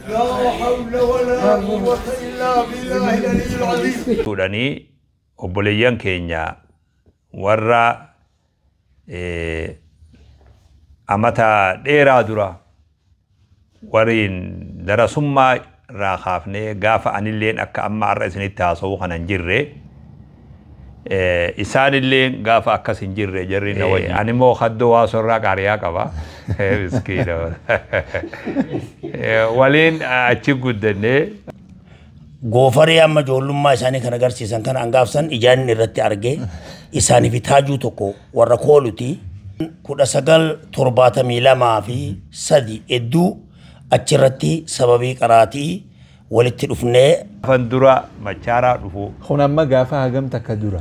لا حول ولا قوة إلا بالله العلي العظيم. Fuudhanii obboleeyyan keenya warra amata dheeraa dura wariin darasummaa irraa kaafnee, gaafa anilleen akka amma har'a isinitti haasa'uu kana hin jirre, isaanilleen gaafa akkas hin jirre, jarri na wajjin. Ani immoo haddoo waa sorraa qaariyaa qaba. Miskiina. Waliin achi guddannee. Goofaree amma ijoollummaa isaanii kan agarsiisan kana hangaafsan ijaan irratti arge isaanii fi taajuu tokko warra kooluti. 1972 fi 3 hedduu achirratti sababii qaraatii walitti dhufnee. Gaafan dura Machaaraa dhufu. Kun amma gaafa hagam takka dura?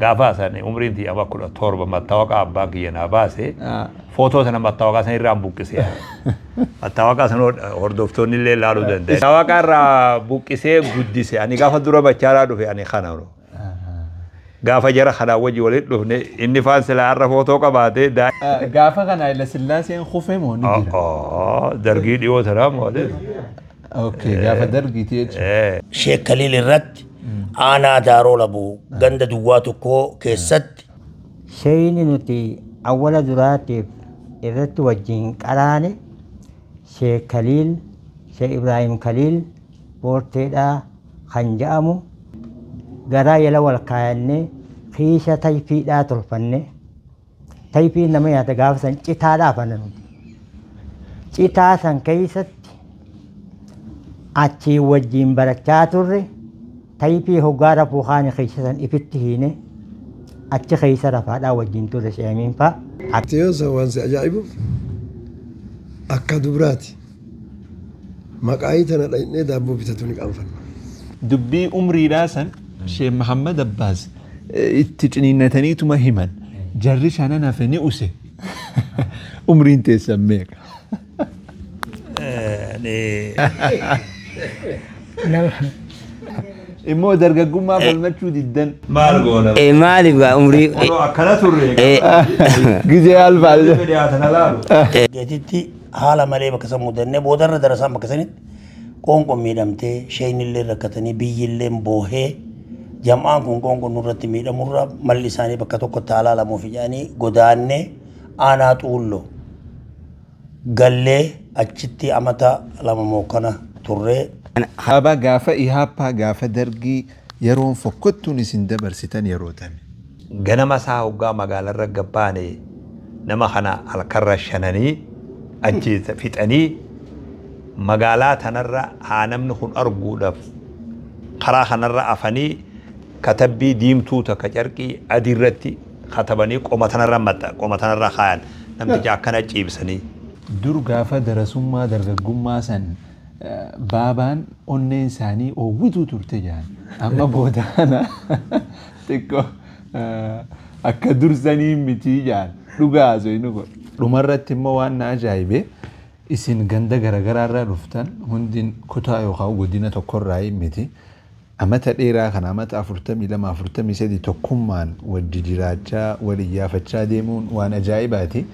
Gaafa san umriin tiyya amma 17, mattaawaqaa abbaan kiyya naa baase. Footoo sana mattaawaqaa sana irraan buqqisee. Mattaawaqaa sana hordoftoonni illee ilaaluu danda'e. Mattaawaqaa irraa buqqisee guddise. Ani gaafa dura Machaaraa dhufe ani kana. Gaafa jara kanaa wajji walitti dhufne, inni faan silaa har'a footoo qabaate. Gaafa kana Haayila Sillaaseen kufe moo ni jira? Dargii dhiyoo tanaa moo? Okay, gaafa dargiiti jechuudha. Sheek Kaliil irratti aanaa Daaroo Labuu ganda duwwaa tokko keessatti. Sheeyni nuti awwala duraatiif irratti wajjin qaraane Sheek Kaliil, Sheek Ibraahim Kaliil Boorteedhaa kan jedhamu, garaa jala wal kaayannee kiisha tayfiidhaa tolfanne. Tayfiin nama nyaata gaafa san citaadhaa afanna nuti. Citaa san keessatti achii wajjin barachaa turre. Tayfii hoggaa rafuu kaane keessa san ifitti hiine, achi keessa rafaadhaa wajjin turre sheemiin fa'a. Yoo san waan si ajaa'ibu akka dubaraati. Maqaayii tana dhaqnee daabboo bitatu ni qaanfanna. Dubbii umriidhaa san Sheek Mahammad Abbaas itti ciniinnataniituma himan. Jarri shanan hafe ni use. Umriin teessan meeqa? Immoo dargaggummaa falmachuu diddan. Maal goona? Maaliif gaa umrii Akkana turre. Gizee alfaal. Dhiyaatan alaalu. Geetitti haala malee bakka san mudannee, boodarra darasaan bakka sanitti qoonqoon miidhamtee, sheeynillee rakkatanii, biyyillee boohee, jam'aan kun qoonqoon nurratti miidhamurra malli isaanii bakka tokkotti haa laalamuuf jedhanii godaannee aanaa Xuulloo gallee achitti amata 2 mookkana turree. Aba gaafa ihaappaa, gaafa dargii yeroon fokkottuun isin dabarsitan yeroo tami? Ganama isaa hoggaa magaalarra gabbaane nama kana halkarra shananii ajjeesa fixanii, magaalaa tanarra haa namni kun arguudhaaf karaa kanarra afanii, katabbii diimtuu takka carqii adii irratti katabanii qoma tanarra maxxa qoma tanarra kaayan, namticha akkana ciibsanii. Dur gaafa darasummaa dargaggummaa san baabaan onneen isaanii oowwituu turte jedhan. Amma boodaana xiqqoo akka dursanii miti jedhan. Dhugaa haasofni kun. Dhumarratti immoo waan na ajaa'ibe, isin ganda garaagaraa irraa dhuftan hundi kutaa yookaan godina tokkorraa miti. Amata dheeraa kana, amata 42, 43 tokkummaan wajji jiraachaa wal iyyaafachaa deemuun waan ajaa'ibaati.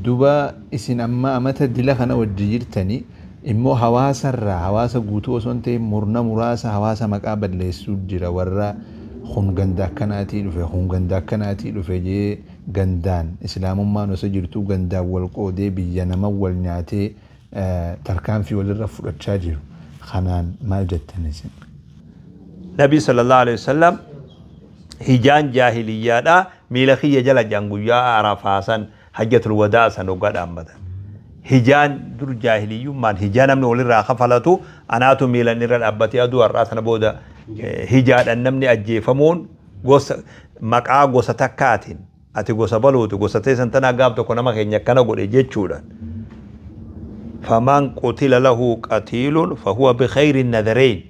Duba isin amma amata dila kana wajji jirtanii immoo hawaasarraa, hawaasa guutuu osoo hin ta'in murna muraasa hawaasa maqaa balleessuu jira, warra kun ganda akkanaatii dhufe, kun ganda akkanaatii dhufe jee, gandaan islaamummaan osoo jirtuu gandaan wal qoodee biyya nama wal nyaatee tarkaanfii walirra fudhachaa jiru. Kanaan maal jettan isin? Nabi sallallahu alaihi wasallam hijaan jaahiliyyaadha miila kiyya jala jaan, guyyaa Arafaa san, hajjatul wadaa san hoggaa dhaabbatan. Hijaan dur jaahiliyyummaan hijaa namni walirraa kafalatu anaatu miilan irra dhaabbatee, aduu har'aa sana booda hijaadhaan namni ajjeefamuun gosa maqaa gosa takkaatiin ati gosa baluuti, gosa teessan tanaa gaaf tokko nama keenya akkana godhe jechuudhaan. فمن قتل له قتيل فهو بخير النذرين.